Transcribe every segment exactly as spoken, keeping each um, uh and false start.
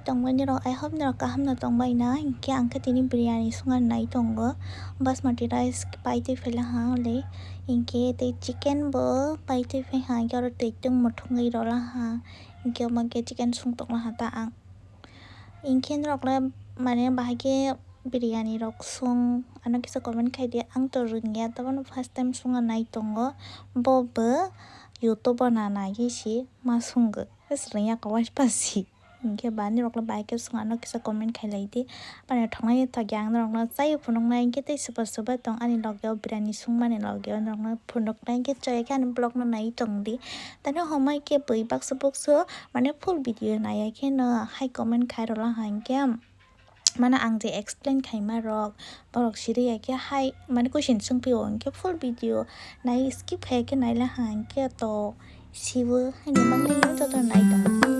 Tongmani rok, I hope norok kaham no tongbai na. Hinkhe ang khe tini biryani songna nai tongo. Basmati rice pai twi phaila ha le. Hinkhe tei chicken bo pai twi phai ha. Hinkhe oro twi tungmo thungwi rola ha. Hinkhe omo khe chicken song tokla ha ta ang. Hinkhe norok le mane bahai khe biryani rok song ano kisa comment khai di. Ang to rwngya, tabano first time songna nai tongo. Bo bo YouTube o na nai si ma songo. Swrwngya kwbangma si. Hinkhe ba nirokno bai khe song ano kisa comment khailai di. Bani thangnaini thokya ang norokno chai phunuknai hinkhe tei swba swba tong ani logeo biryani songmani logeo norokno phunuknai hinkhe chaya khe ani vlogno nai tong di. Tani homai khe bui baksa bukso mane full video naiya kheno hai comment khairokla hinkhe. Mane ang je explain khaima rok, borok siri ya khe hai, mane question swngpio, hinkhe full video nai skip khaiya khe naila ha, hinkhe to sibo haino bangwi joto nai tongo.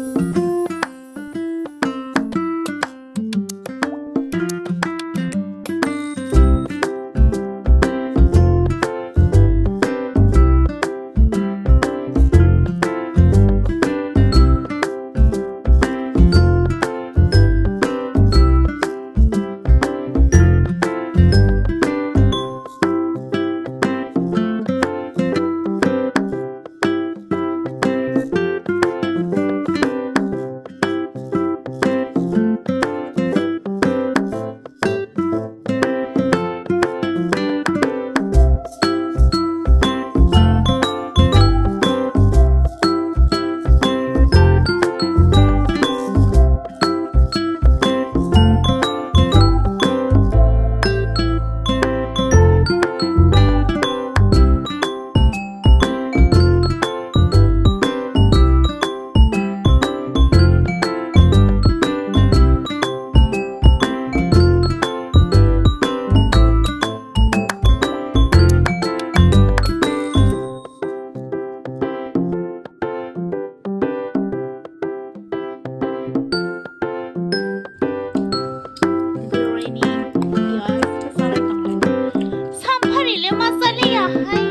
Samphari le ma chaliya hai.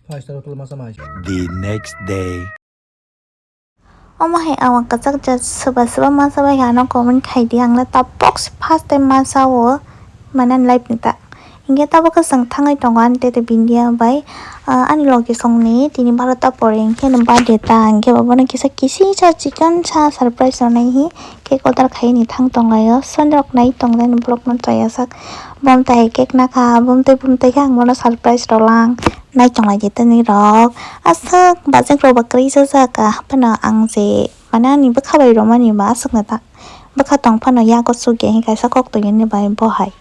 Five star hotel masa mai. The next day. Omo hai ang kwchak jat swba swba masa bai ano comment khai di, ang le tabok se first time masa o mane life ni ta. Hinkhe tabok khe chwng thangwi tongo ani tete Bindia bai, ah, ani logi songni tini barota pore hinkhe no birthday ta, hinkhe bo bono kisa kisi sa chicken sa surprise rwnai hi cake order khai ni thang tong laio, soni rok nai tong jani vlog no chaya sak bom tai cake nakha bom tai bom tai khe ang bono surprise rwlang. Naitonglai di tini rok. Aswk bachek rok ba kwrwi sajak, ah, haphano ang je mane ani bwkha bai romani ba aswk no ta. Bwkha tong phano yago sugya hinwi kaisa kok tongya ni bai bo hai.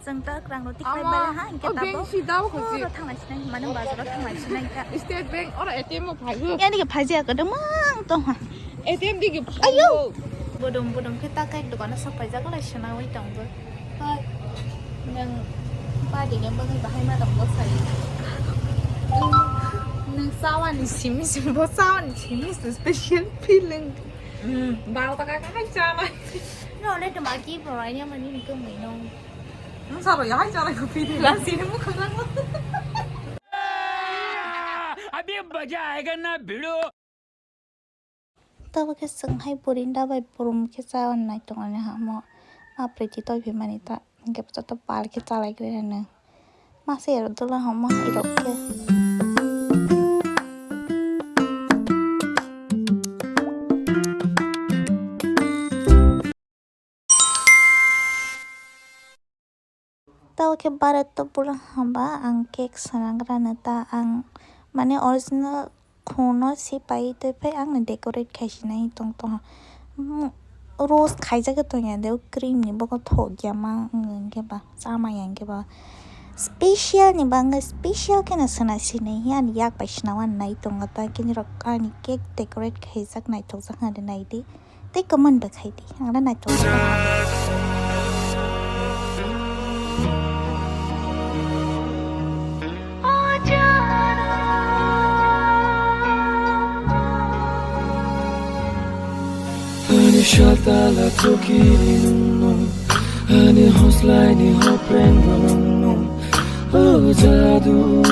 Chwng ta kwrang rw tik bai bala ha, hinkhe tabuk. Oro thanglai sinai, mane bazar o thanglai sinai kha. State Bank oro A T M o phaigo. Yani khe phaijak kwdwmang tong ha. A T M digi phaigo. Ayo. Bodom bodom khe ta kai dokan o sok phaijak lai sinaui tong bo. Hoi. Nwng badi ni bagwi bahai ma tong bo sai. Nwng chawani simi simi bo chawani simi special feeling. Baro taka kai chanai. No le to maki bo ai ni mani ni kung ni no. Nwng saro ya hai chanai ko phi ni la sini mu khang lang. अभी मजा आएगा ना भिड़ो। Tabuk khe chwng hai burinda bai burum khe cha nai tongmani hamo. Ma priti toi phi mani ta hinkhe joto pal khe chalai khe rw nw. Masa ero dula hamo hai rok khe. Tao khe bharat to pulo hamba ang cake swnam rwna ta ang mane original khungno se pai tei phai ang decorate khai sinai tong tong ha. Rose khaijak tong ya de cream ni bogo thok ya ma wng khe ba chama ya wng khe ba special ni bangwi special khe no swna sinai he ani yak bai swnam nai tongo ta khe ni rok ani cake decorate khaijak naithok jak nai di. Tei comment bo khai di, ang le naithok. Shatala thokiri nungno, ani hoslaini hoprengno nungno. O jadu